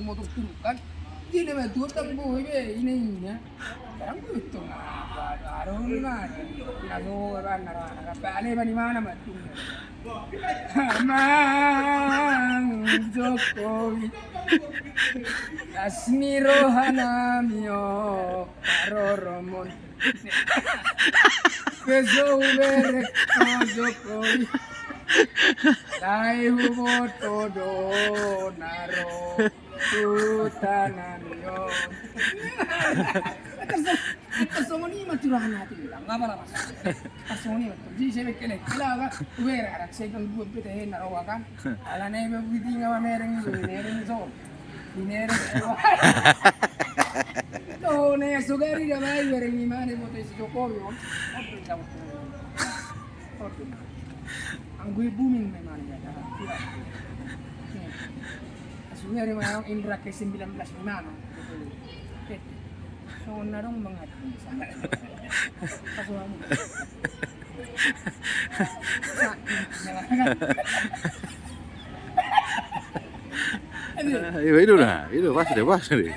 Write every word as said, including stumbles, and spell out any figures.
Motor turun kan. Dia nama tuan tak boy be, ina ina. Sekarang gue itu nggak ada orang mana. Ina so kan nara nara pale mani mana mah tuh. Amang Jokowi. Las ni rohanami o haroromon. Pe so hubereng ho Jokowi. Lae huboto do na ro tu tanami on. Anta songon i ma curahan hati bilang, nggak apa-apa. Anta songon i ma. Jadi saya bikin lagi. Kela apa? Hubereng arak saya kan buat pete hena rawa kan. Ala na iba buti nggak mamereng itu, mereng so. Dinereng. Tuh, na sugari da bai bereng ni mana foto si Jokowi, om. Oke, sama. Oke. Anggo i booming memang ya, dah. Sugari mana Indra ke sembilan belas di mana? Oke. So, na dong mengat. Pas wangi. Aduh. Eh, itu dah, itu pas deh, pas deh.